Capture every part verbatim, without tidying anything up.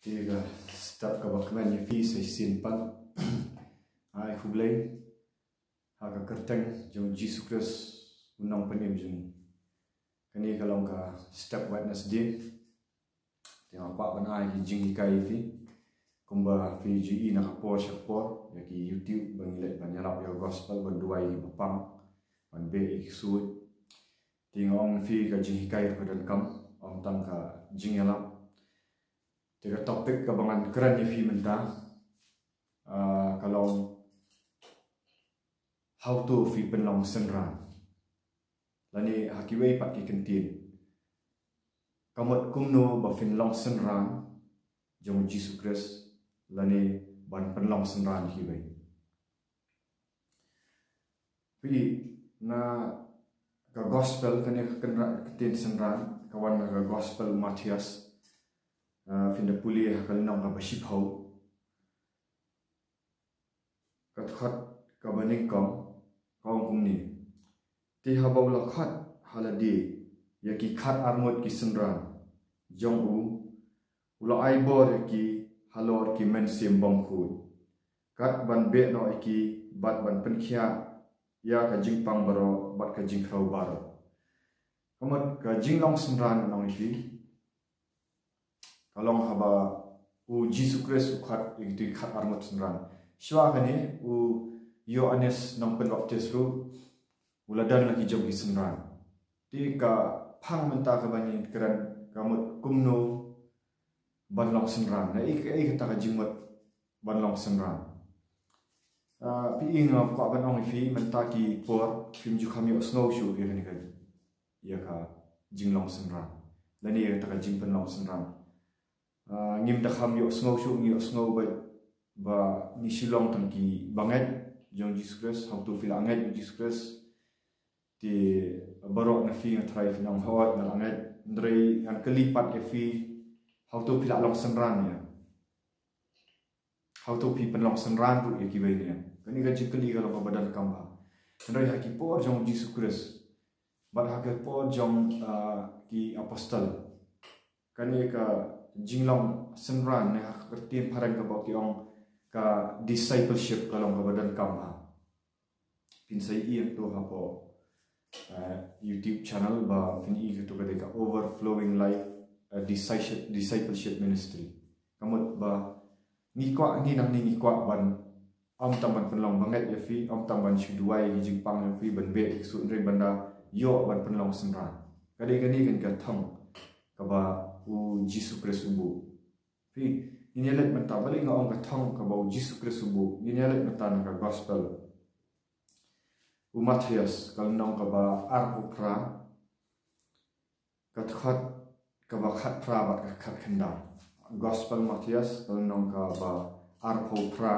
Te ka step kaba kmen ïa phi sa shisien pat, ai khublei ha ka kyrteng jong Jisu Khrist, u nongpynim jong ngi. Kane ka long ka step Wednesday. Te nga kwah ban ai ki jinghikai ïa phi, kumba phi ju i na ka por sha ka por ïa ki YouTube ba ngi leit ban ïalap ïa ka gospel, ban duwai ïa ki bapang, ban beh ïa ki ksuid. Te nga ong ïa phi, ka jinghikai ruh ka donkam, ym tang ka jingïalap. Te ka topic kaba ngan kren ïa phi mynta, ah, ka long, hato phi pynlong synran? Lane ha kiwei pat ki kyntien, ka mut kumno ba phin long synran jong u Jisu Khrist, lane ban pynlong synran ïa kiwei. Phi, na ka gospel, kane ka kynra-, kyntien synran ka wan na ka gospel u Mathaios. Ah, phin da pule ha ka lynnong kaba shiphew, ka dkhot kaba nyngkong, ka ong kumne: Te haba u la khot ha lade ïa ki khatar ngut ki synran jong u, u la ai bor ïa ki halor ki mynsiem bymkhuid, kat ban beh noh ïa ki bad ban pynkhiah ïa ka jingpang baroh bad ka jingkhrew baroh. Ka mut ka jinglong synran, ngan ong ïa phi, ka long haba u Jisu Khrist u khot ïa kito ki khatar ngut synran. Shuwa kane u Ïoannis nongpynbaptis ruh u la don la ki jong ki synran. Te ka phang mynta kaba ngi kren ka mut kumno ban long synran. Na ei, ei kata ka jingmut ban long synran? Ah, phi, nga kwah ban ong ïa phi, mynta ki por phim ju kham ïohsngew shuh ïa kane ka, ïa ka jinglong synran, lane ïa kata ka jingpynlong synran. Ah, ngim da kham ïohsngew shuh, ngi ïohsngew ba, ba ngi shu long tang ki bangeit jong u Jisu Khrist. Hato phi la ngeit ïa u Jisu Khrist? Te baroh na phi nga tharai phin ong, hooid nga la ngeit. Hynrei ngan kylli pat ïa phi, hato phi la long synran ne em? Hato phi pynlong synran ruh ïa kiwei ne em? Kane ka jingkylli ka long kaba donkam bha. Hynrei ha ki por jong u Jisu Khrist bad ha ki por jong, ah, ki apostol, kane ka jinglong synran, ne ha ka ktien phareng kaba ki ong ka discipleship, ka long kaba donkam bha. Phin sa ïohi hangto hapoh, eh, YouTube channel ba phin ïohi, kato ka dei ka Overflowing Life, eh, Discipleship, Discipleship Ministry. Ka mut ba ngi kwah, ngi nangne ngi kwah ban, ym tang ban pynlong bangeit ïa phi, ym tang ban shu duwai ïa ki jingpang ïa phi, ban beh ïa ki ksuid, hynrei ban da ïoh ban pynlong synran. Ka dei kane kan ka thong kaba u Jisu Khrist u buh. Phi, ngin ïa leit mynta, balei nga ong ka thong kaba u Jisu Khrist u buh. Ngin ïa leit mynta na ka gospel u Mathaios, ka lynnong kaba arphew phra, ka dkhot kaba khatphra bad ka khatkhyndai. Gospel Mathaios, ka lynnong kaba arphew phra,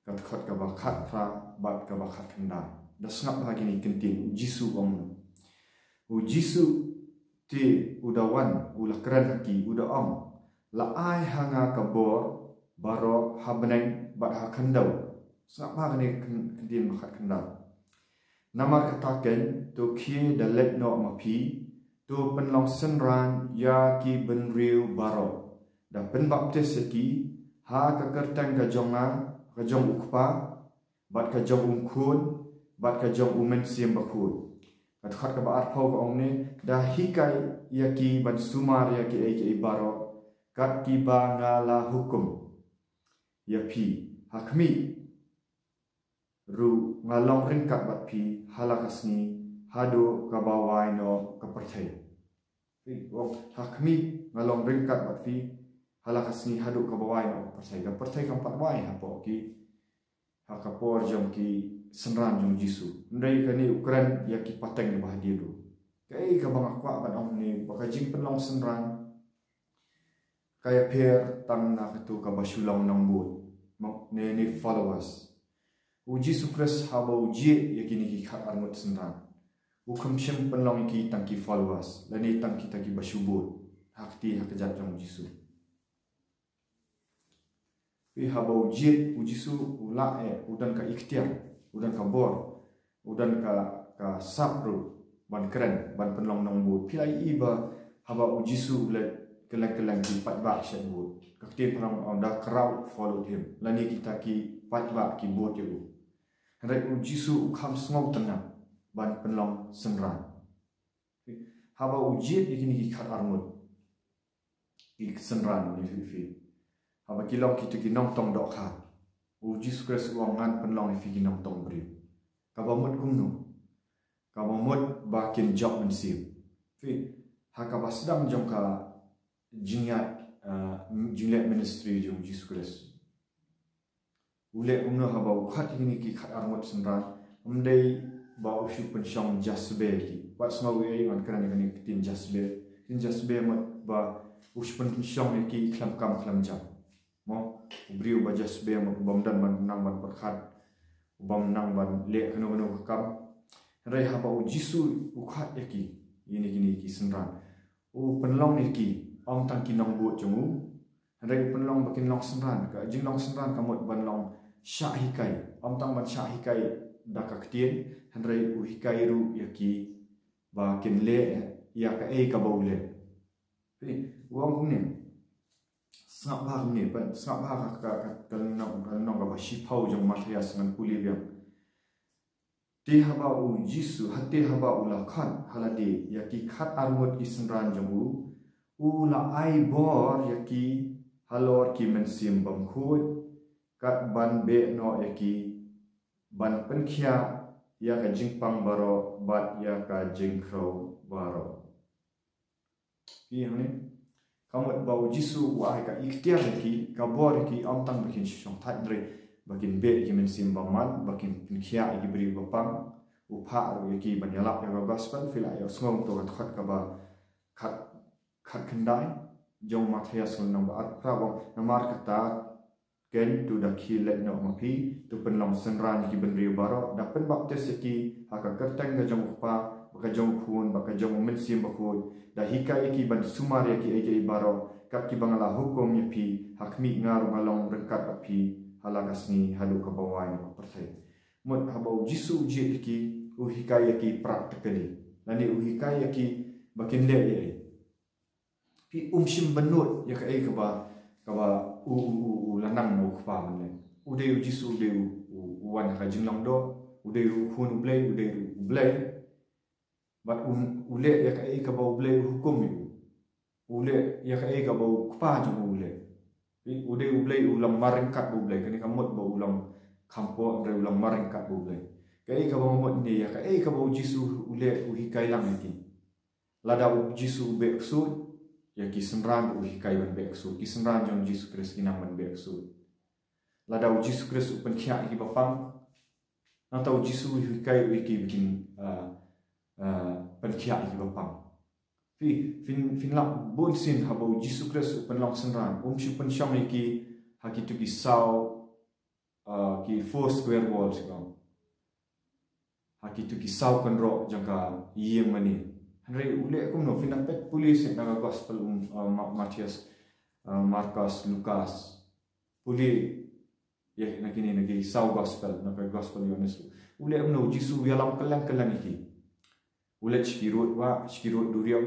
ka dkhot kaba khatphra bad kaba khatkhyndai. Da sngap ha kine ki kyntien, u Jisu u ong. U Jisu te u da wan, u la kren ha ki, u da ong, la ai ha nga ka bor baroh ha bneng bad ha khyndew. Sngap ha kane ka kyn-, kyntien ba khatkhyndai. Namar kata keiñ, to khie da leit noh ma phi, to pynlong synran ïa ki bynriew baroh, da pynbaptis ïa ki ha ka kyrteng ka jong nga, ka jong u Kpa, bad ka jong u Khun, bad ka jong u Mynsiem Bakhuid. Ka dkhot kaba arphew ka ong ne, da hikai ïa ki ban sumar ïa kiei kiei baroh kat kiba nga la hukum ïa phi. Ha khmih ruh nga long ryngkat bad phi ha la ka sngi haduh kaba wai noh ka pyrthei. Phi, ong, ha khmih nga long ryngkat bad phi ha la ka sngi haduh kaba wai noh ka pyrthei. Ka pyrthei kam pat wai hapoh ki, ha ka por jong ki synran jong u Jisu. Hynrei kane u kren ïa ki pateng kiba hadien ruh. Kaei kaba nga kwah ban ong ne, ba ka jingpynlong synran ka ïapher tang na kato kaba shu long nongbud, mo, ne, ne followers. U Jisu Khrist haba u jied ïa kine ki khatar ngut synran, u khlem shym pynlong ïa ki tang ki followers, lane tang kita kiba shu bud ha kti ha kjat jong u Jisu. Phi, haba u jied u Jisu, u lah, eh, u don ka iktiar, u don ka bor, u don ka, ka sap ruh ban kren, ban pynlong nongbud. Phi la ïohi ba haba u Jisu u leit kylleng kylleng ki paidbah shen bud. Ka ktien phareng ong the crowd followed him. Lane kita ki paidbah ki bud ïa u. Hynrei u Jisu u kham sngewtynnat ban pynlong synran. Haba u jied ïa kine ki khatar ngut ki synran, ïa phi, phi. Haba ki long kito ki nongtong dohkha, u Jisu Khrist u ong ngan pynlong ïa phi ki nongtong briew. Kaba mut kumno? Kaba mut ba kin jop mynsiem. Phi, ha kaba sdang jong ka jingïaid, ah, jingleh ministry jong u Jisu Khrist. U leh kumno haba u khot ïa kine ki khatar ngut synran? Ym dei ba u shu pynshong jazbe ïa ki. Wat sngew ei ei ngan kren ïa kane ka ktien jazbe. Ktien jazbe mut ba u shu pynshong ïa ki khlem kam khlem jam. Mo, u briew ba jazbe mut u bym don ban nang ban pyrkhat, u bym nang ban leh kano kano ka kam. Hynrei haba u Jisu u khot ïa ki, ïa kine ki synran, u pynlong ïa ki, ym tang ki nongbud jong u. Hynrei u pynlong ba kin long synran. Ka jinglong synran ka mut ban long shah hikai. Ym tang ban shah hikai da ka ktien, hynrei u hikai ruh ïa ki ba kin leh ïa kaei kaba u leh. Phi, u ong kumne. Sngap bha kumne, pyn, sngap bha ka, ka, ka, ka lynnong, ka lynnong kaba shiphew jong u Mathaios, ngan pule biang. Te haba u Jisu, ha te haba u la khot ha lade ïa ki khatar ngut ki synran jong u, u la ai bor ïa ki halor ki mynsiem bymkhuid, kat ban beh noh ïa ki, ban pynkhiah ïa ka jingpang baroh bad ïa ka jingkhrew baroh. Phi, hangne ka mut ba u Jisu u ai ka iktiar ïa ki, ka bor ïa ki, ym tang ba kin shu shong thait, hynrei ba kin beh ïa ki mynsiem bymman, ba kin pynkhiah ïa ki briew ba pang. U phah ruh ïa ki ban ïalap ïa ka gospel. Phi lah ïohsngew to ka dkhot kaba khat, khatkhyndai jong u Mathaios, lynnong ba arphew, namar kata kein to da khie leit noh ma phi, to pynlong synran ïa ki bynriew baroh, da pynbaptis ïa ki ha ka kyrteng ka jong u Kpa, bad ka jong u Khun, bad ka jong u Mynsiem Bakhuid, da hikai ïa ki ban sumar ïa kiei kiei baroh kat kiba nga la hukum ïa phi. Ha khmih, nga ruh nga long ryngkat bad phi ha la ka sngi haduh kaba wai na ka pyrthei. Mut haba u Jisu u jied ïa ki, u hikai ïa ki practically, lane u hikai ïa ki ba kin leh ïa ei. Phi, um shym bynnud ïa kaei kaba, kaba u, u, u, u la nang na u Kpa mynlei. U dei u Jisu, u dei u, u, u wan ha ka jinglong doh, u dei u Khun u Blei, u dei u, u Blei. Bad u, u leh ïa kaei kaba u Blei u hukum ïa u. U leh ïa kaei kaba u Kpa jong u u leh. Phi, u dei u Blei, u long marryngkat bad u Blei, kane ka mut ba u long kham pop, hynrei u long marryngkat bad u Blei. Kaei kaba mut ne ïa kaei kaba u Jisu u leh, u hikai lang ïa ki. Lada u Jisu u beh ksuid, ïa ki synran u hikai ban beh ksuid. Ki synran jong u Jisu Khrist ki nang ban beh ksuid. Lada u Jisu Khrist u pynkhiah ïa ki ba pang, nangta u Jisu u hikai ïa ki ba kin, ah, ah, pynkhiah ïa ki ba pang. Phi, phin, phin lap bun sien haba u Jisu Khrist u pynlong synran, um shu pynshong ïa ki ha kito ki saw, ah, ki four square walls, kong. Ha kito ki saw kynroh jong ka ïing mane. Hynrei u leh kumno? Phin da peit pule seh na ka gospel, um, uh, Ma-, Mathaios, uh, Markos, Lukas. Pule ïa na kine, na ki saw gospel, na ka gospel Ïohannes. U leh kumno u Jisu? U ïalam kylleng kylleng ïa ki. U leit sha ki rud wah, sha ki rud duriaw.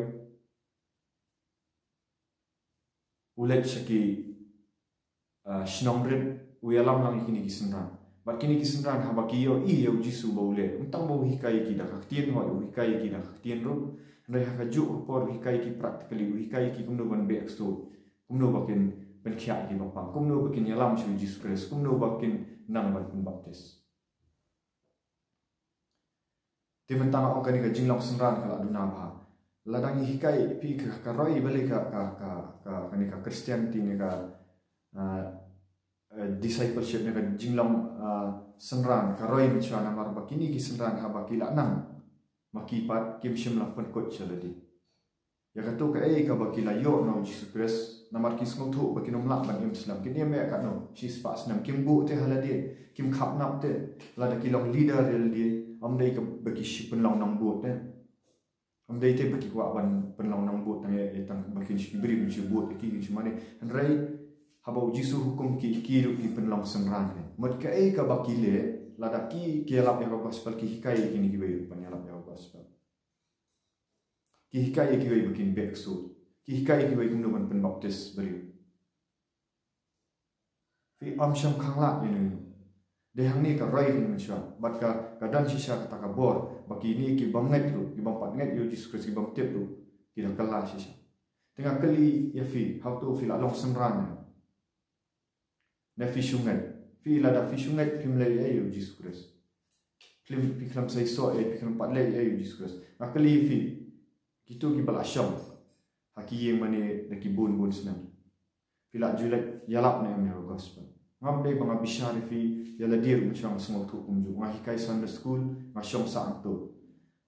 U leit sha ki, ah, shnong rit, u ïalam lang ïa kine ki synran. Bad kine ki synran haba ki ïohi ïa u Jisu ba u leh, ym tang ba u hikai ïa ki da ka ktien, hooid u hikai ïa ki da ka ktien ruh, hynrei ha kajuh ka por u hikai ïa ki practically, u hikai ïa ki kumno ban beh ksuid, kumno ba kin pynkhiah ïa ki ba pang, kumno ba kin ïalam sha u Jisu Khrist, kumno ba kin nang ban pynbaptis. Te mynta nga ong kane ka jinglong synran ka la duna bha. Lada ngi hikai, phi, ka, ka roi balei ka, ka, ka, ka, kane ka Christianity ne ka, ah, eh, discipleship ne ka jinglong, ah, synran ka roi mynshuwa, namar ba kine ki synran haba ki la nang ma ki pat, kim shym la pynkut sha lade. Ïa kato kaei kaba ki la ïoh na u Jisu Khrist, namar ki sngewthuh ba kin ym lah ban im slem, kin im ïa katno, shispah snem, kim buh te ha lade, kim khapnap te. Lada ki long leader ïa lade, ym dei kaba ki shu pynlong nongbud te. Ym dei te ba ki kwah ban pynlong nongbud tang ïa, ïa tang ba kin shu bri, kin shu bud ïa ki, kin shu mane. Hynrei haba u Jisu hukum ki, ki ruh ki pynlong synran te. Mut kaei kaba ki leh, lada ki, ki ïalap ïa ka gospel, ki hikai ïa kine kiwei ruh ban ïalap ïa ka gospel. Ki hikai ïa kiwei ba kin beh ksuid. Ki hikai kiwei kumno ban pynbaptis briew. Phi ym shym khanglad ïano ïano. Dei hangne ka roi ka mynshuwa. Bad ka, ka don shisha kata ka bor ba kine ki bym ngeit ruh, ki bym pat ngeit ïa u Jisu Khrist, ki bym tip ruh, ki da kylla shisha. Te nga kylli ïa phi, hato phi la long synran ne? Ne phi shu ngeit? Phi, lada phi shu ngeit phim leh ei ei ïa u Jisu Khrist. Phim, phi khlem seisoh ei, phi khlem pat leh ei ei ïa u Jisu Khrist. Nga kylli ïa phi, kito kiba la shong ha ki ïing mane da ki bun bun snem, phi la ju leit ïalap ne em ïa ka gospel? Ngam dei ba nga bishar ïa phi, ïa lade ruh mynshwa nga sngewthuh kumjuh. Nga hikai Sunday school, nga shong sah hangto.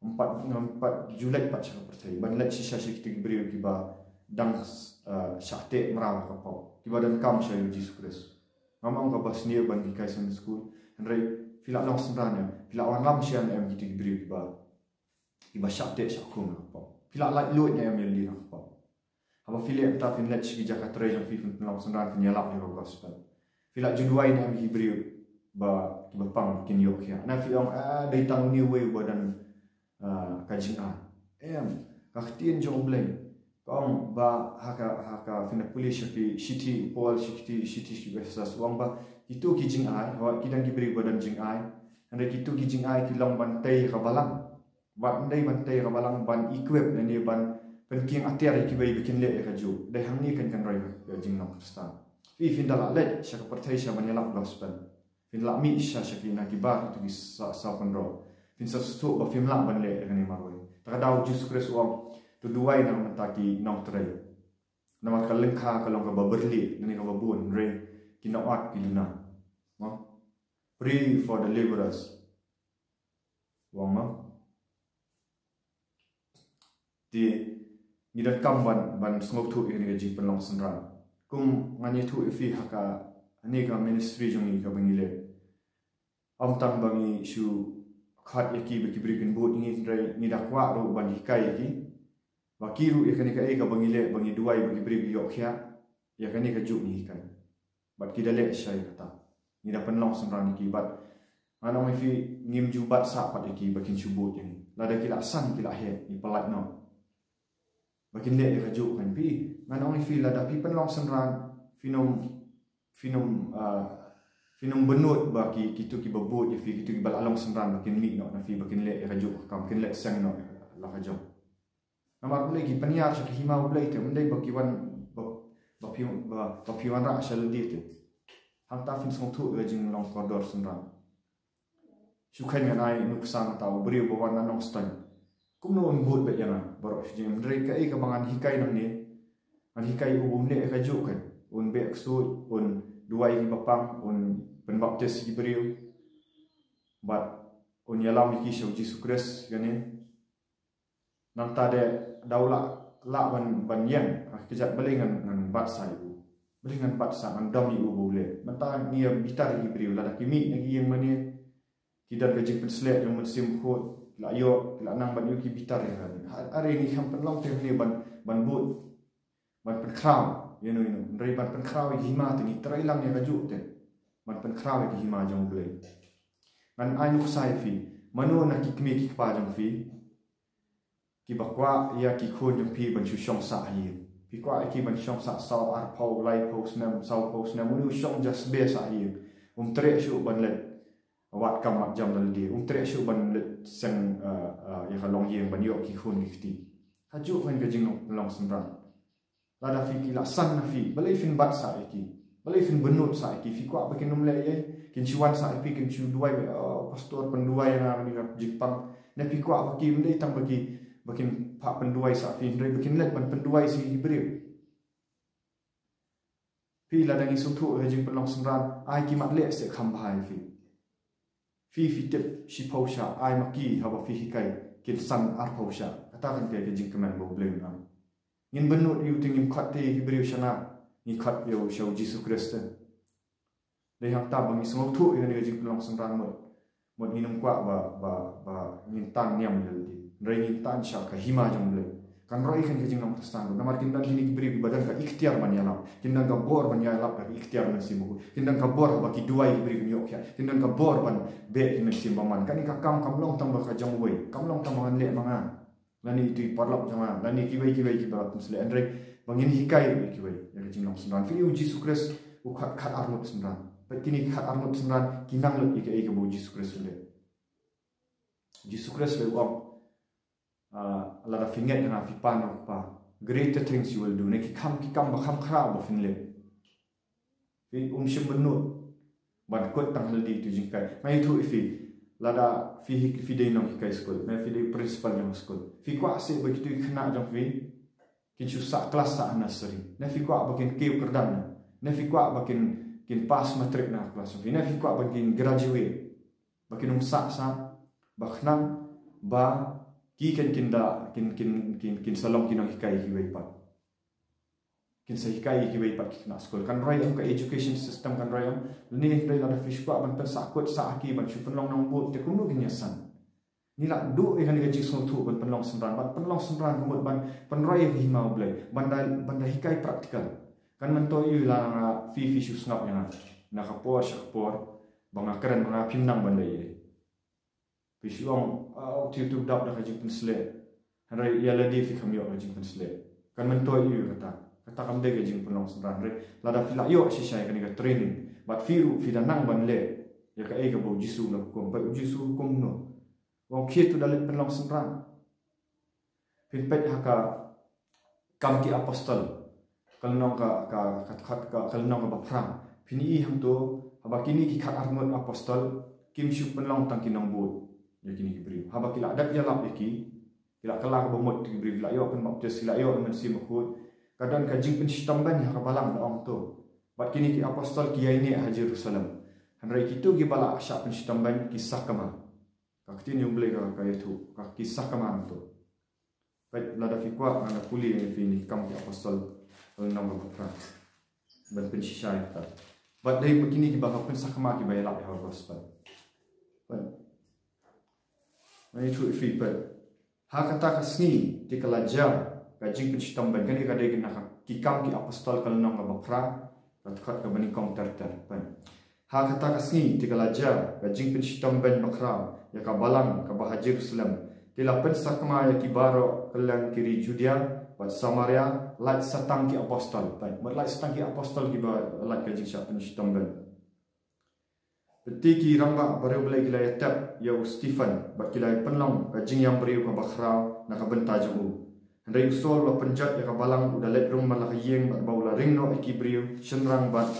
Ngam pat, ngam pat ju leit pat sha ka pyrthei ban leit shisha sha kita ki briew kiba dang, eh, shah teh mraw ha ka pop, kiba donkam sha ïa u Jisu Khrist. Ngam ong kaba sniew ban hikai Sunday school. Hynrei phi la long synran ne em? Phi la wanlam shisha ne em kita ki briew kiba, kiba shah teh shah khum ha ka pop? Phi la laitluid ne em ïa lade ha ka pop? Haba phi leh mynta phin leit sha ki jaka trei jong phi, phin pynlong synran, phin ïalap ïa ka gospel. Phi la ju duwai ne em ïa ki briew ba, kiba pang kin ïoh khiah? Ne phi ong, ah, dei tang une uwei uba don, ah, ka jingai. Em, ka ktien jong U Blei ka ong ba ha ka, ha ka, phin da pule sha ki shithi u Paul, shithi, shithi ki Ephesus, u ong ba kito ki jingai, haba ki don ki briew ba don jingai, hynrei kito ki jingai ki long ban tei ka balang. Wat ym dei ban tei ka balang, ban equip lane ban pynkieng atiar ïa kiwei ba kin leh ïa kajuh. Dei hangne kan, kan roi ka jinglong Khristan. Phi, phin da lah leit sha ka pyrthei sha ban ïalap gospel. Phin lah mih sha, sha ki na ki bar, kito ki sa, saw pynroi. Phin sa sngewthuh ba phim lah ban leh ïa kane marwei. Ta ka daw u Jisu Khrist u ong, to duwai na ka bynta ki nongtrei. Namar ka lyngkha ka long kaba byrlieh lane kaba bun, hynrei ki nongat ki duna. Mo? Pray for the laborers. Ong, mo? Te ngi donkam ban, ban sngewthuh ïa kane ka jingpynlong synran. Kum ngan ïathuh ïa phi ha kane ka ministry jong ngi kaba ngi leh, ym tang ba ngi shu khot ïa ki ba ki briew kin bud ïa ngi, hynrei ngi da kwah ruh ban hikai ïa ki ba ki ruh ïa kane kaei kaba ngi leh, ba ngi duwai ba ki briew ki ïoh khiah, ïa kane kajuh ngi hikai. Bad ki da leh shisha ïa kata. Ngi da pynlong synran ïa ki, bad ngan ong ïa phi, ngim ju bat sah pat ïa ki ba kin shu bud ïa ngi. Lada ki la san, ki la heh, ngi pynlait noh ba kin leh ïa kajuh kan. Phi, ngan ong ïa phi, lada phi pynlong synran, phin ym, phin ym, ah, phin ym bynnud ba ki, kito kiba bud ïa phi, kito kiba la long synran ba kin mih noh na phi ba kin leh ïa kajuh ka kam, kin leh seng noh la ka jong. Namar balei? Ki pynïar sha ka hima U Blei te, ym dei ba ki wan, ba, ba phi, ba, ba phi wanrah sha lade te. Hangta phin sngewthuh ïa ka jinglong kordor synran. Shu kheiñ ngan ai nuksa, mynta u briew ba wan na Nongstoiñ, kumno un bud beit ïa nga baroh shi jingim? Hynrei kaei kaba ngan hikai nangne, ngan hikai u ba un leh ïa kajuh kan. Un beh ksuid, un duwai ïa ki ba pang, un pynbaptis ïa ki briew, bad un ïalam ïa ki sha u Jisu Khrist, kane. Nangta de da u lah, lah ban, ban ïeng, ah, kjat balei ngan, ngan bat sah ïa u. Balei ngan bat sah, ngan dom ïa u ba u leh. Mynta ngi ïa bitar ïa ki briew, lada ki mih na ki ïing mane, ki don ka jingpynsleh jong u Mynsiem Bakhuid, ki la ïoh, ki la nang ban ïoh, ki bitar ïa ka. Ha, are ngi kham pynlong te hangne ban, ban bud, ban pynkhraw ïano ïano. Hynrei ban pynkhraw ïa ki hima te ngi trei lang ïa kajuh te. Ban pynkhraw ïa ki hima jong U Blei. Ngan ai nuksa ïa phi, mano na ki kmie ki kpa jong phi kiba kwah ïa ki khun jong phi ban shu shong sah ha ïing? Phi kwah ïa ki ban shong sah saw, arphew, laiphew snem, sawphew snem, une u shong jasbe sah ha ïing. Um treh shuh ban leit wad kam wad jam da lade. Um treh shuh ban leit seng, eh, eh, ïa ka longïing ban ïoh ki khun ki kti. Kajuh kan ka jinglong, long synran. Lada phi, ki la san na phi, balei phin bat sah ïa ki? Balei phin bynnud sah ïa ki? Phi kwah ba kin ym leh ei ei? Kin shu wan sah ïa phi, kin shu duwai ba, "Oh, pastor, pynduwai ïa nga kane ka jingpang." Ne phi kwah ba ki, ym dei tang ba ki, ba kin phah pynduwai sah phi, hynrei ba kin leit ban pynduwai sha ki briew. Phi, lada ngi sngewthuh ïa ka jingpynlong synran, ai ki mat leh seh kham bha ïa phi. Phi, phi tip shiphew shah, ai ma ki haba phi hikai kin san arphew shah. Kata kan ka, ka jingkmen ba U Blei un ai. Ngin bynnud ïa u te, ngim khot te ïa ki briew sha nga, ngi khot ïa u, sha u Jisu Khrist te. Dei hangta ba ngi sngewthuh ïa kane ka jingpynlong synran, mut, mut ngin ym kwah ba, ba, ba ngin tan niam ïa lade. Hynrei ngin tan sha ka hima jong U Blei. Kan roi kan ka jinglong Khristan ruh. Namar kin don kine ki briew kiba don ka iktiar ban ïalap. Kin don ka bor ban ïalap ha ka iktiar u Mynsiem Bakhuid. Kin don ka bor haba ki duwai ki briew kin ïoh khiah. Kin don ka bor ban beh ïa ki mynsiem bymman. Kane ka kam kam long tang ba ka jong uwei. Kam long tang ba ngan leh ma nga. lane itu i paralok jong nga, lane kiwei kiwei kiba la pynsleh, hynrei ba ngin hikai ïa kiwei ïa ka jinglong synran. Phi ïohi u Jisu Khrist u khat khat arngut synran. Bad kine ki khat arngut synran ki nang lut ïa kaei kaba u Jisu Khrist u leh. U Jisu Khrist u ong, ah, lada phi ngeit ïa nga, phi pan ïa u Kpa, greater things you will do. Ne ki kam, ki kam ba kham khraw ba phin leh. Phi, um shym bynnud ban kut tang ha lade itu jinghikai. Nga ïathuh ïa phi, lada phi hi, phi dei nonghikai skul, ne phi dei principal jong skul, phi kwah seh ba kitu ki khynnah jong phi kin shu sah klas sah ha nursery? Ne phi kwah ba kin kiew kyrdan? Ne phi kwah ba kin, kin pass matric na klas jong phi? Ne phi kwah ba kin graduate, ba kin ym sah sah, ba khnang ba ki kan, kin da, kin, kin, kin, kin sa long ki nonghikai ïa kiwei pat, kin sa hikai ïa kiwei pat ki khynnah skul? Kan roi em? Ka education system kan roi em? Lane hynrei lada phi shu kwah ban pynsahkut sah ha ki ban shu pynlong nongbud, te kumno kin ïasan? Ngi la duh ïa kane ka jingsngewthuh ban pynlong synran, ban pynlong synran ka mut ban pynroi ïa ka hima U Blei, ban da, ban da hikai practical. Kan myntoi ïa la nga, phi, phi shu sngap ïa nga na ka por sha ka por ba nga kren ba nga, phim nang ban leh ei. Phi shu ong, ah, u Tiw u dap da ka jingpynsleh, hynrei ïa lade phi kham ïoh ka jingpynsleh. Kan myntoi ïa kata. Kata kam dei ka jingpynlong synran. Hynrei lada phi la ïoh shisha ïa kane ka training, bad phi ruh phi da nang ban leh ïa kaei kaba u Jisu u la hukum. Bad u Jisu u hukum kumno? U ong, khie to da leit pynlong synran. Phin peit ha ka Kam ki Apostol, ka lynnong ka, ka, ka, ka, ka, ka lynnong kaba phra, phin ïohi hangto, haba kine ki khat arngut apostol kim shu pynlong tang ki nongbud ïa kine ki briew. Haba ki la dep ïalap ïa ki, ki la kylla kaba mut ïa ki briew, ki la ïoh pynbaptis, ki la ïoh ïa u Mynsiem Bakhuid, ka don ka jingpynshitom beiñ ha ka balang, la ong to. Bad kine ki apostol ki ïaineh ha Jerusalem. Hynrei kito kiba la shah pynshitom beiñ ki sakma. Ka ktien jong U Blei ka, ka ïathuh, ka, ki sakma hangto. Peit, lada phi kwah, ngan da pule ïa phi na Kam ki Apostol, lynnong kaba phra, ban pynshisha ïa kata. Bad dei ma kine kiba la pynsakma kiba ïalap ïa ka gospel. Peit, ngan ïathuh ïa phi, peit. Ha kata ka sngi te ka la jia ka jingpynshitom beiñ. Kane ka dei na ka, ki Kam ki Apostol, ka lynnong kaba phra, ka dkhot kaba nyngkong ter ter. Peit. Ha kata ka sngi te ka la jia ka jingpynshitom beiñ bakhraw ïa ka balang kaba ha Jerusalem. Te la pynsakma ïa ki baroh kylleng ki ri Judia bad Samaria, lait sa tang ki apostol. Peit, mut lait sa tang ki apostol kiba lait ka jingshah pynshitom beiñ. Bad te ki rangbah bariewblei ki la ïatep ïa u Stephen bad ki la pynlong ka jingïam briew kaba khraw na ka bynta jong u. Hynrei u Saul u la pynjot ïa ka balang, u da leit rung man la ka ïing, bad ba u la ring noh ïa ki briew shynrang bad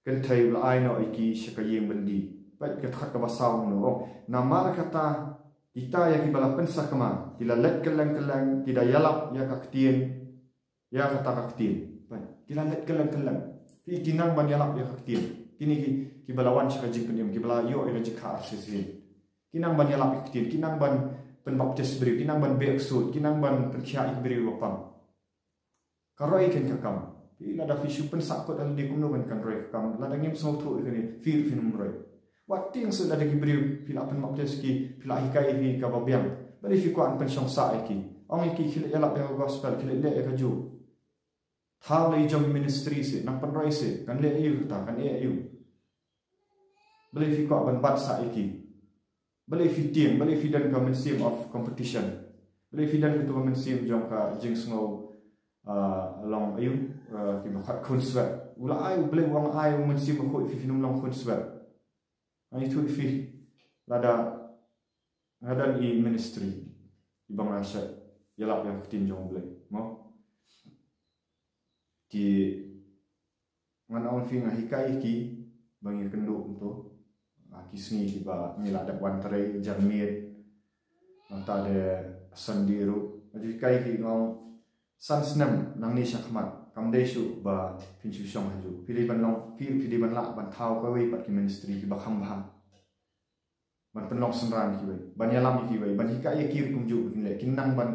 kynthei, u la ai noh ïa ki sha ka ïing byndi. Peit ka dkhot kaba saw kumno. Namar kata, kita ïa kiba la pynsakma ki la leit kylleng kylleng, ki da ïalap ïa ka ktien, ïa kata ka ktien. Peit, ki la leit kylleng kylleng. Peit, ki nang ban ïalap ïa ka ktien. Kine ki, kiba la wan sha ka jingpynim, kiba la ïoh ïa ka jingkha arsisien. Ki nang ban ïalap ïa ka ktien, ki nang ban pynbaptis briew, ki nang ban beh ksuid, ki nang ban pynkhiah ïa ki briew ba pang. Ka roi kein ka kam. Peit, lada phi shu pynsahkut ha lade, kumno kan, kan roi ka kam? Lada ngim sngewthuh ïa kane, phi ruh phin ym roi. Wat tieng shuh, lada ki briew phi la pynbaptis ki, phi la hikai ïa ki kaba biang, balei phi kwah ban pynshong sah ïa ki? Ong ïa ki, khie leit ïalap ïa ka gospel, khie leit leh ïa kajuh. Thaw la i jong ministry seh, nang pynroi seh, kan leh aïu kata, kan eh aïu? Balei phi kwah ban bat sah ïa ki? Balei phi tieng, balei phi don ka mynsiem of competition? Balei phi don katu ka mynsiem jong ka jingsngew, ah, long aïu, ah, kiba khot khunswet? U la ai, U Blei u ong ai u Mynsiem Bakhuid ïa phi, phin ym long khunswet. Ngan ïathuh ïa phi, lada nga don i ministry iba nga shait ïalap ïa ka ktien jong U Blei, mo? Ki, ngan ong ïa phi, nga hikai ïa ki ba ngi kynduh kumto. Ah, ki sngi kiba ngi la dep wan trei, janmiet, nangta de Sunday ruh. Nga ju hikai ïa ki, nga ong, san snem nangne shakhmat, kam dei shuh ba phin shu shong hajuh. Phi dei ban long, phi, phi dei ban lah ban thaw kawei pat ki ministry kiba kham bha, ban pynlong synran ïa kiwei, ban ïalam ïa kiwei, ban hikai ïa ki ruh kumjuh ba kin leh. Kin nang ban,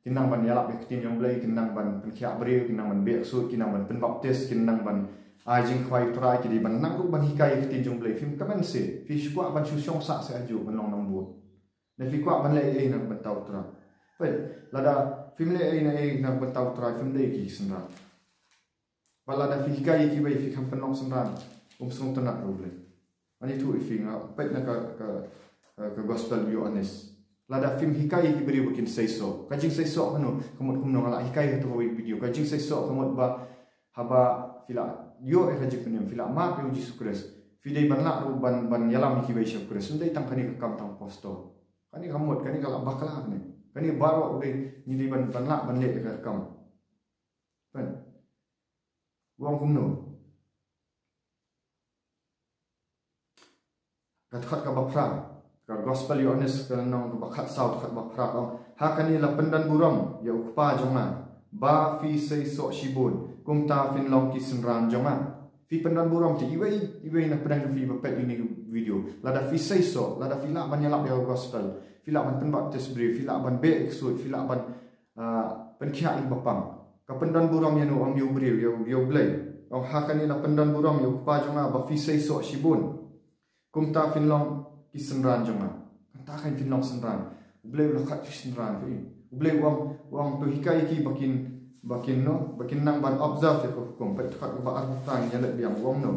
kin nang ban ïalap ïa ka ktien jong U Blei, kin nang ban pynkhiah briew, kin nang ban beh ksuid, kin nang ban pynbaptis, kin nang ban ai jingkhawai U Trai, ki dei ban nang ruh ban hikai ïa ka ktien jong U Blei. Phim kmen seh, phi shu kwah ban shu shong sah seh hajuh ban long nongbud? Ne phi kwah ban leh ei na ka bynta U Trai? Peit, lada phim leh ei na ei na ka bynta U Trai, phim dei ki synran. Bad lada phi hikai ïa kiwei, phi kham pynlong synran, um sngewtynnat ruh U Blei. Ngan ïathuh ïa phi, nga peit na ka, ka, ka, ka gospel u Ïoannis. Lada phim hikai ïa ki briew ba kin seisoh. Ka jingseisoh kano, ka mut kumno, nga la hikai ha kawei ka video. Ka jingseisoh ka mut ba haba phi la ïoh ïa ka jingpynim, phi la map ïa u Jisu Khrist, phi dei ban lah ruh ban, ban ïalam ïa kiwei sha u Khrist. Ym dei tang kane ka kam tang apostol. Kane ka mut, kane ka la bakla kane. Kane baroh dei, ngi dei ban, ban lah ban leh ïa ka kam. Kan? U ong kumno? Ka dkhot kaba phra, ka Gospel Ïoannis ka lynnong kaba khatsaw, dkhot ba phra, ka ong, "Ha kane la pyndonburom ïa u Kpa jong nga, ba phi seisoh shibun, kumta phin long ki synran jong nga." Phi pyndonburom te iwei, iwei na pdeng jong phi ba peit ïa kane ka video. Lada phi seisoh, lada phi lah ban ïalap ïa ka gospel, phi lah ban pynbaptis briew, phi lah ban beh ïa ki ksuid, phi lah ban, ah, pynkhiah ïa ki bapang. Ka pyndonburom ïano? Ym ïa u briew, ïa u, ïa u Blei. Ong, "Ha kane la pyndonburom ïa u Kpa jong nga, ba phi seisoh shibun, kumta phin long ki synran jong nga." Kumta kan phin long synran. U Blei u la khot ki synran phi. U Blei u ong, u ong to hikai ïa ki ba kin, ba kin no, ba kin nang ban observe ïa ka hukum. Peit dkhot kaba arphew phra, ïa leh biang, u ong no.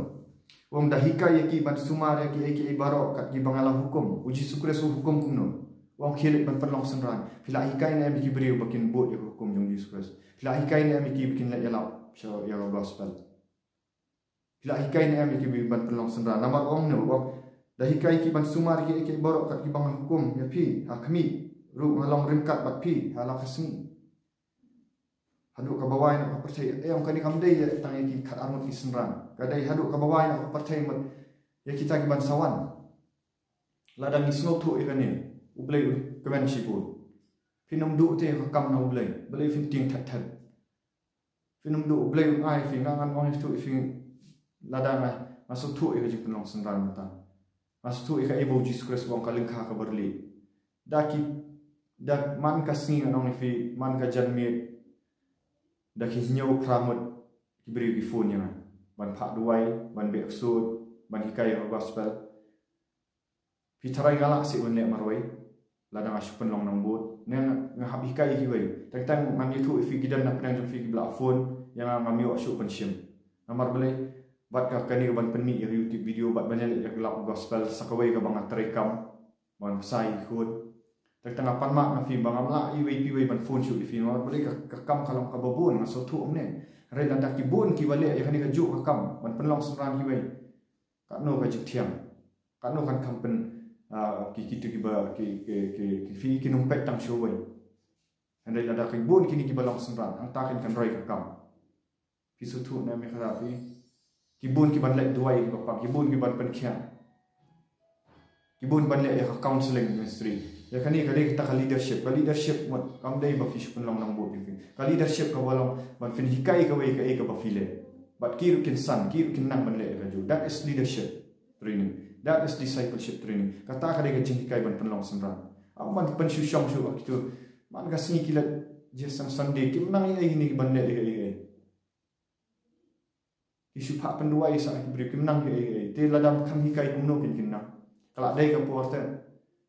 U ong, "Da hikai ïa ki ban sumar ïa kiei kiei baroh kat kiba nga la hukum." U Jisu Khrist u hukum kumno? U ong, "Khie leit ban pynlong synran." Phi la hikai ne em ïa ki briew ba kin bud ïa ka hukum jong u Jisu Khrist? Phi la hikai ne em ïa ki ba kin leit ïalap sha ïa ka gospel? Phi la hikai ne em ïa ki ban pynlong synran? Namar u ong no, u ong, "Da hikai ïa ki ban sumar ïa kiei kiei baroh kat kiba nga hukum ïa phi ha khmih, ruh nga long ryngkat bad phi ha la ka sngi." Haduh kaba wai noh ka pyrthei. Eh, ong, kane kam dei tang ïa ki khatar ngut ki synran. Ka dei haduh kaba wai noh ka pyrthei mut ïa kita ki ban sa wan. Lada ngi sngewthuh ïa kane, u Blei u kmen shibun. Phin ym duh te ka kam na u Blei. Balei phin tieng thet thet? Phin ym duh, u Blei un ai phi, nga ngan ong ïa phi, lada nga, nga sngewthuh ïa ka jingpynlong synran mynta. Nga sngewthuh ïa kaei ba u Jisu Khrist u ong, ka lyngkha kaba rlieh. Da ki, da man ka sngi ngan ong ïa phi, man ka janmiet, da ki hynñiew phra ngut ki briew ki phone ïa nga. Ban phah duwai, ban beh ksuid, ban hikai ïa ka gospel. Phi tharai nga lah seh ban leh marwei lada nga shu pynlong nongbud? Ne nga, nga hap hikai ïa kiwei. Teng teng ngan ïathuh ïa phi, ki don na pdeng jong phi kiba la phone ïa nga, ngam ïoh shuh ban shim. Namar balei? Bad ka, kane ka ban pynmih ïa ka YouTube video, bad ban ïaleh ïa ka lap gospel sa kawei kaba nga trei kam ban bsa ïa ki khun. Teng teng nga pan map na phi ba ngam lah iwei pa iwei ban phone shuh ïa phi. Namar balei? Ka, ka kam ka long kaba bun, nga sngewthuh ym ne. Hynrei lada ki bun kiba leh ïa kane kajuh ka kam ban pynlong synran kiwei, katno ka jingthiang? Katno kan kham pyn, ah, ki, kito kiba, ki, ki, ki, ki, phi kin ym peit tang shuh wei. Hynrei lada ki bun kine kiba long synran, hangta kin kan roi ka kam. Phi sngewthuh ne em ïa kata phi? Ki bun ki ban leit duwai ïa ki bapang, ki bun ki ban pynkhiah, ki bun ban leh ïa ka counseling ministry. Ïa kane ka dei kata ka leadership. Ka leadership mut kam dei ba phi shu pynlong nongbud ïa phi. Ka leadership kaba long ban phin hikai kawei kaei kaba phi leh. Bad ki ruh kin san, ki ruh kin nang ban leh ïa kajuh. That is leadership training. That is discipleship training. Kata ka dei ka jinghikai ban pynlong synran. Ym ban pynshu shong shuh ha kito. Man ka sngi ki leit jingïaseng Sunday, kim nang ei ei ne ki ban leh ei ei. Ki shu phah pynduwai sa ki briew, kim nang ei ei. Te lada kham hikai kumno kin, kin nang? Ka la dei ka por te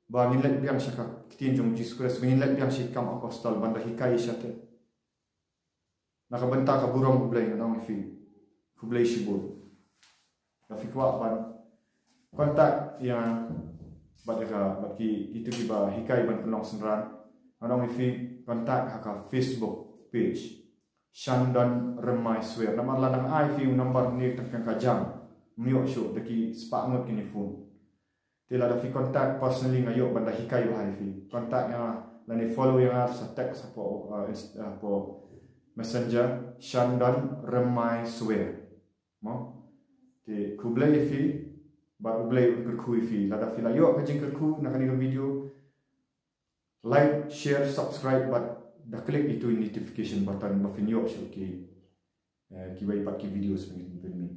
ba ngin leit biang sha ka ktien jong u Jisu Khrist, ngin leit biang sha ki kam apostol ban da hikai shatei. Na ka bynta ka burom U Blei ngan ong ïa phi, khublei shibun. Lada phi kwah ban contact ïa nga bad ïa ka, bad ki, kito kiba hikai ban pynlong synran, ngan ong ïa phi, contact ha ka Facebook page Shandon Rymai Swer. Namar lada nga ai phi u number ne tang ka jam, ym ïoh shuh, da ki spah ngut kine phone. Te lada phi contact personally nga ïoh ban da hikai bha ïa phi. Contact ïa nga lane follow ïa nga, sa text hapoh, uh, inst-, uh, hapoh Messenger, Shandon Rymai Swer. Mo? Te khublei ïa phi bad U Blei un kyrkhu ïa phi. Lada phi la ïoh ka jingkyrkhu na kane ka video, like, share, subscribe bad da click ïa uto u notification button ba phin ïoh shuh ki, eh, kiwei pat ki videos ba ngin pynmih.